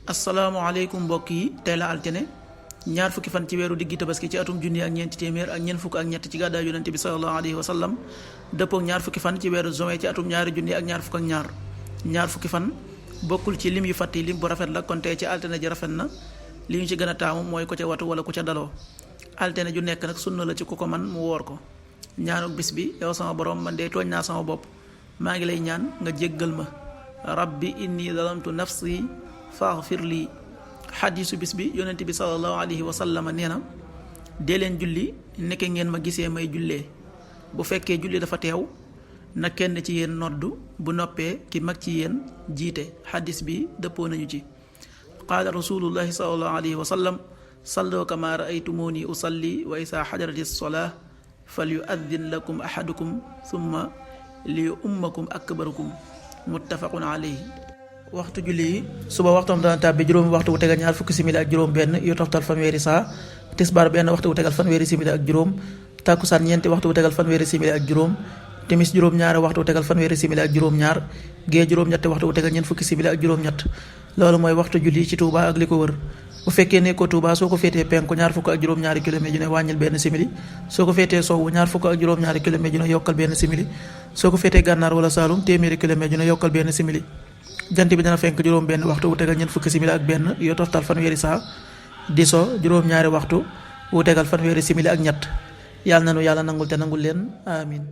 asalaamaaleykum mbokk yi tey la altine ñaar fukki fan ci weeru diggi tabaski ci atum junni ak ñeenti téeméer ak ñeent fukk ak ñett ci gàddaay yonente bi sallallahu alayhi wa sallam dëppook ñaar fukki fan ci weeru juin ci atum ñaari junni ak ñaar fukk ak ñaar fukki fan bokkul ci lim yu fàtt yi lim bu rafet la kon tey ci altine ji rafet na li ñu ci gën a taamu mooy ku ca watu wala ku ca daloo altine ju nekk nag sunna la ci ku ko man mu woor ko ñaanuk bis bi yow sama borom man de tooñ naa sama bopp maa ngi lay ñaan nga jéggal ma rabbi inni zalamtu nafsi faghfir lii xadiisu bis bi yonent bi sallallahu alayhi wa sallam nee na dee leen julli nekke ngeen ma gisee may jullee bu fekkee julli dafa teew na kenn ci yéen noddu bu noppee ki mag ci yéen jiite xadiis bi dëppoo nañu ci qaala rasulullahi sallallahu alayhi wa sallam sallu kama raaytumuni usalli wa isaa xadarati solaa fal yuaddin lakum ahadukum summa li ummakum akbarukum muttafaqun alayhi. waxtu julli yi suba waxtoom dana tàbbi juróomi waxtu bu tegal ñaar fukki simili ak juróom benn yu toftal fanweeri saa tisbaar benn waxtu bu tegal fanweeri simili ak juróom tàkkusaan ñeenti waxtu bu tegal fanweeri simili ak juróom timis juróom ñaari waxtu bu tegal fanweeri simili ak juróom ñaar gee juróom ñetti waxtu bu tegal ñeent fukki simili ak juróom ñett loolu mooy waxtu julli ci Touba ak li ko wër bu fekkee nekkoo Touba soo ko féetee penku ñaar fukk ak juróom ñaari kilomètre ju ne wàññil benn simili soo ko féetee sowwu ñaar fukk ak juróom ñaari kilomètre ju ne yokkal benn simili soo ko féetee gànnaar wala Saalum téeméeri kilomètre ju ne yokkal benn simili jant bi dana fenk juróom benn waxtu bu tegal ñeent fukki simili ak benn yoo toftal fanweeri saa di so juróom ñaari waxtu bu tegal fanweeri simili ak ñett yàlla nanu yàlla nangul te nangul leen amin